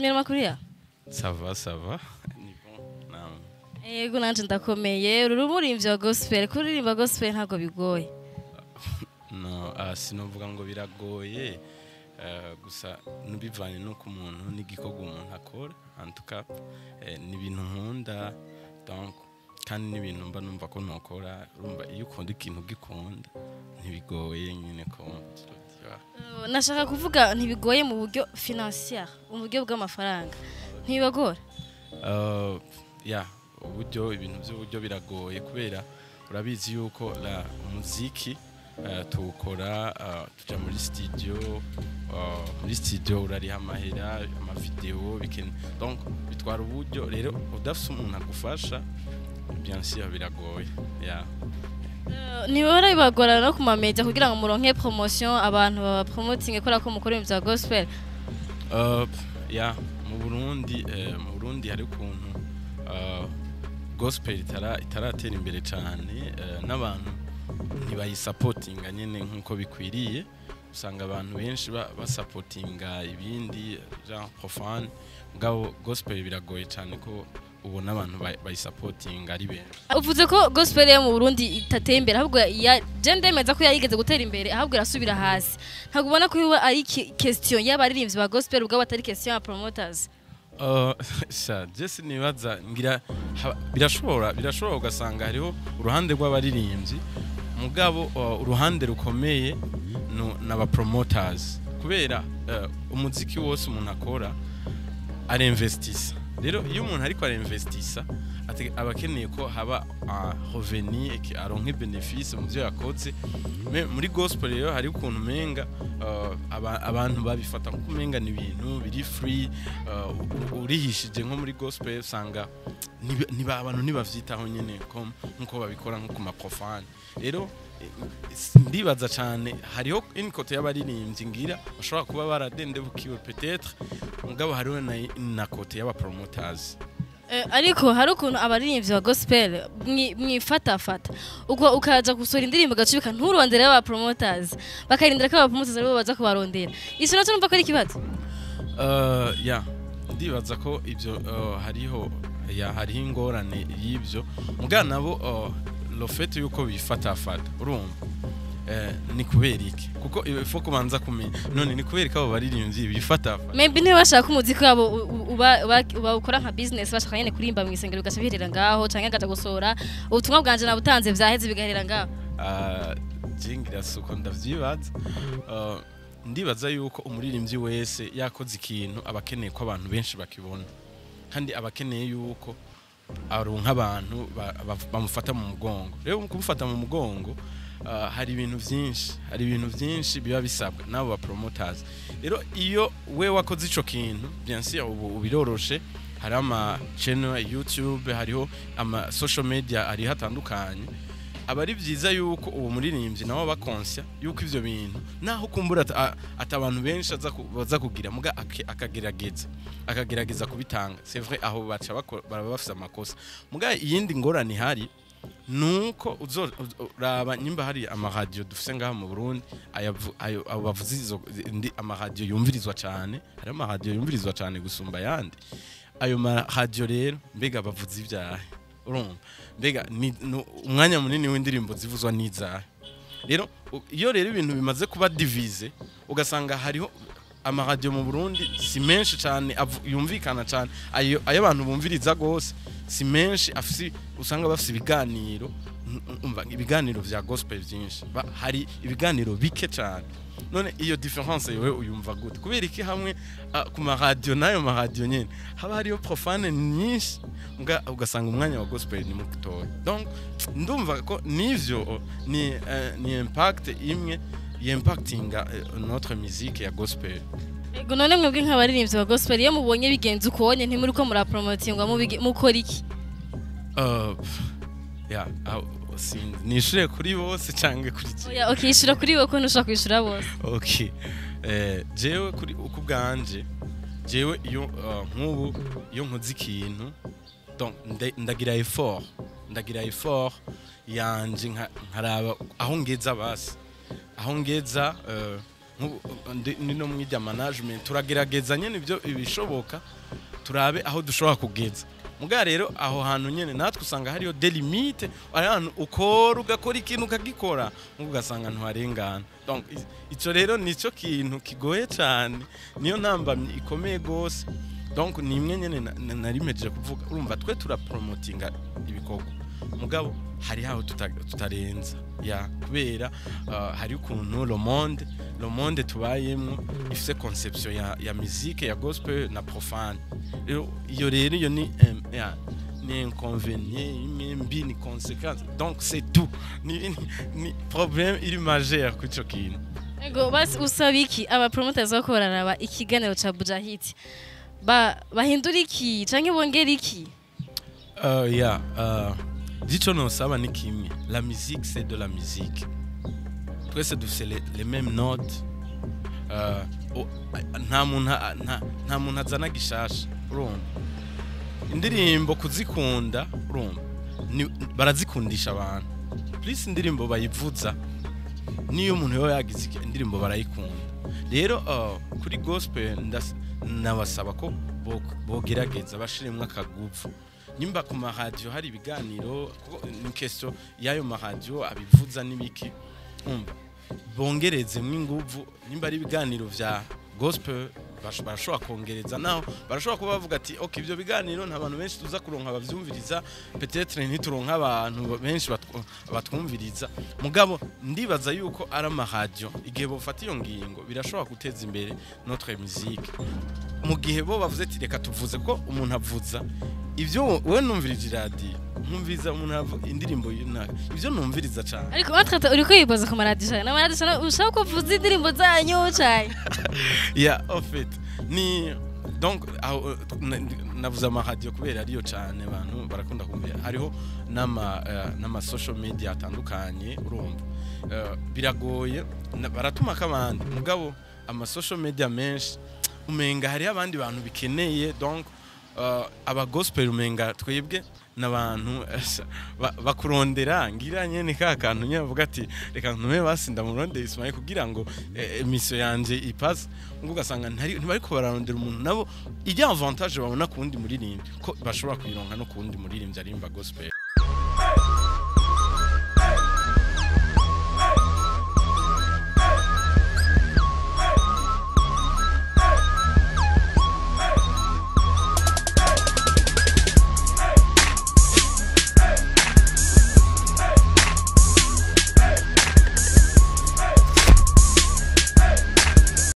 Jimmy, amakuru ya? Ça va, ça va. Ni bon. Naam. Yego, nanje ndakomeye. Uri umuririmbyi wa gospel. Kuririmba gospel ntabwo bigoye? No, sinovuga ngo biragoye. Gusa nubivanye nuko umuntu n'igikorwa umuntu akora. En tout cas, ni ibintu nkunda. Donc kandi ni ibintu mba numva ko nokora. Urumva, iyo ukunda ikintu, ugikunda, ntibigoye nyine ko Nashaka kuvuga ntibigoye mu buryo financier, mu buryo bw'amafaranga. Ntibibagora? Ya, uburyo, ibintu by'uburyo biragoye, kubera urabizi yuko la umuziki tuwukora, tuja muri studio, muri studio urariha amahera, amavideo donc bitwara uburyo. Rero udafise umuntu agufasha, bien sûr biragoye, ya. Ntibihora bibagora no ku mamedia kugira ngo muronke promotion, abantu babapromotinge kubera ko mukora ibintu bya gospel? Ya, mu Burundi hari ukuntu gospel itaratera imbere cyane, n'abantu ntibayisapotinga nyine nk'uko bikwiriye. Usanga abantu benshi basapotinga ibindi, genre profane, mugabo gospel biragoye cyane ko ubona abantu bayisapotinga ari benshi. Uvuze ko gospel yo mu Burundi itateye imbere, ahubwo ya je ndemeza ko yayigeze gutera imbere, ahubwo irasubira hasi. Ntabwo ubona ko iba ari question y'abaririmbyi ba gospel ubwabo, atari question ya promoters? Sha, je sinibaza, ngira birashobora ugasanga hariho uruhande rw'abaririmbyi, mugabo uruhande rukomeye n'aba promoters, kubera umuziki wose umuntu akora arinvestisa. Rero iyo umuntu ariko arinvestisa, aba akeneye ko haba revenu, aronke bénéfice mu byo yakoze. Muri gospel rero hari ukuntu umenga abantu babifata nko umenga ni ibintu biri free, urihishije nko muri gospel usanga niba abantu ntibavyitaho nyene nkuko babikora nko ku ma profane. Rero ndibaza cyane hariho une côté y'abaririmbyi, ngira bashobora kuba baradendebukiwe peut-être, mugabo hariho na côté y'aba promoters. Ariko hari ukuntu abaririmbyi ba gospel mwifatafata uko, ukaza gusohora indirimbo gacibika, nturondere aba promoters, bakarindira ko aba promoters aribo baza kubarondera. Ico naco numva ko ari ikibazo. Ya, ndibaza ko ibyo hariho, ya, hariho ingorane y'ibyo, mugabo nabo le fait yuko bifatafata, urumva, ni kubera iki? Kuko il faut kubanza kumenya none ni kubera ko abo baririmbyi bifatafata. Maybe niba bashaka ko umuziki wabo uba ukora nka business, bashaka nyene kuririmba mu isengero bigaca biherera ngaho, canke agaca gusohora ubutumwa bwanje nabutanze, vyaheze, bigaherera ngaho. Jingira suko ndavyibaza. Ndibaza yuko umuririmbyi wese yakoze ikintu aba akeneye ko abantu benshi bakibona, kandi aba akeneye yuko aronka abantu bamufata mu mugongo. Rero mu kumufata mu mugongo, hari ibintu vyinshi biba bisabwa n'abo ba promoters. Rero iyo we wakoze ico kintu, bien sûr ubu biroroshe, hari ama channel ya YouTube, hariho ama social media, ariho atandukanye. Aba ari byiza yuko uwo muririmbyi nawe aba conscient yuko ivyo bintu, naho kumbura ata abantu benshi baza kugira, muga akagerageza kubitanga. C'est vrai, aho baca baba bafise amakosa, muga iyindi ngorane ihari nuko uzoraba nyimba hari amaradiyo dufise ngaha mu Burundi, abo bavuze izo ndi amaradiyo yumvirizwa cane, hari amaradiyo yumvirizwa cane gusumba ayandi. Ayo maradiyo rero, mbega bavuze ivyahe? Urumva, mbega ni umwanya munini w'indirimbo zivuzwa n'izahe? Rero iyo rero ibintu bimaze kuba divisé, ugasanga hariho amaradiyo mu Burundi si menshi cyane yumvikana cyane, ayo abantu bumviriza gose si menshi, afise usanga bafise ibiganiro, umva, ibiganiro vya gospel vyinshi. Hari ibiganiro bike cyane. None iyo différence yowe uyumva gute? Kubera iki hamwe ku maradiyo n'ayo maradiyo nyene haba hariyo profane nyinshi, ugasanga umwanya wa gospel ni mutoya? Donc ndumva ko nivyo ni impact imwe yimpactinga notre musique ya gospel. Ego, none mwebwe nk'abaririmbyi ba gospel, iyo mubonye bigenze ukubonye ntimuri ko murapromotingwa, mukora iki? Ya, sinzi nishure kuri bose canke kuri jewe. Oya, okay, ishura kuri wowe, ko ntushobora kwishura bose. Okay, jewe kuri uko bwanje, jewe iyo nk'ubu iyo nkoze ikintu, donc ndagira effort yanje, nkaraba aho ngeza, basi aho ngeza. Nk'ubu, ni no mw'ijya management, turagerageza nyene ibyo ibishoboka, turabe aho dushobora kugeza. Muga rero aho hantu nyene natwe usanga hariyo des limites, ari ahantu ukora, ugakora ikintu, ukagikora, muga ugasanga ntuharengana. Donc ico rero nico kintu kigoye cane, niyo ntambamyi ikomeye gose. Donc ni imwe nyene nari mpejeje kuvuga. Urumva, twe turapromotinga ibikorwa, mugabo hari aho tutarenza ya kubera hari ukuntu le monde tubayemwo ifise conception ya musique ya gospel na profane. Rero iyo ni ya, ni inconvénient imwe mbi, ni conséquence. Donc c'est tout, ni problème iri majeur kuri ico kintu. Ego, basi usaba iki aba promoters bako bararaba ikiganiro ca Buja Hit? Ba bahindura iki canke bongera iki? Yeah, dico nosaba ni kimwe: la musique, c'est de la musique. Twese dufise les mêmes notes. Nta muntu azana gishasha. Urumva, indirimbo kuzikunda, urumva, barazikundisha abantu. Plus indirimbo bayivuza, niyo umuntu yoba yagize indirimbo barayikunda. Rero kuri gospel nabasaba ko bogerageza bashiremwo akaguvu. Nimba ku maradiyo hari ibiganiro, kuko ni question y'ayo maradiyo abivuza n'ibiki, umva, bongerezemwo inguvu. Nimba ari ibiganiro vya gospel, barashobora kongereza. Naho barashobora kuba bavuga ati: "Ok, ibyo biganiro nta bantu benshi tuza kuronka bavyumviriza, peut-être ntituronka abantu benshi batwumviriza." Mugabo ndibaza yuko ari amaradiyo, igihe bofata iyo ngingo, birashobora guteza imbere notre musique. Mu gihe bo bavuze ati: "Reka tuvuze," ko umuntu avuza ibyo, wowe numvirije iradiyo, nkumviriza umuntu indirimbo y'unaka, ibyo numviriza cyane. Ariko watwata uri kwibaza ku maradiyo cyane, n'amaradiyo cyane ushaka kuvuza indirimbo zanyu cyane. Yeah, en fait ni donc aho navuze amaradiyo kubera ariyo cyane abantu barakunda kumvira. Hariho n'ama social media atandukanye. Urumva, biragoye, baratuma ko abandi, mugabo ama social media menshi umenga hariho abandi bantu bikeneye. Donc aba gospel umenga twebwe n'abantu bakurondera ngira nyene ka kantu nyene bavuga ati: "Reka ntume basi ndamurondeye Ismail kugira ngo émission yanje ipase." Ngo ugasanga ntibariko bararondera umuntu nabo ijya avantage babona ku wundi muririmbyi, ko bashobora kuyironka no ku wundi muririmbyi arimba gospel.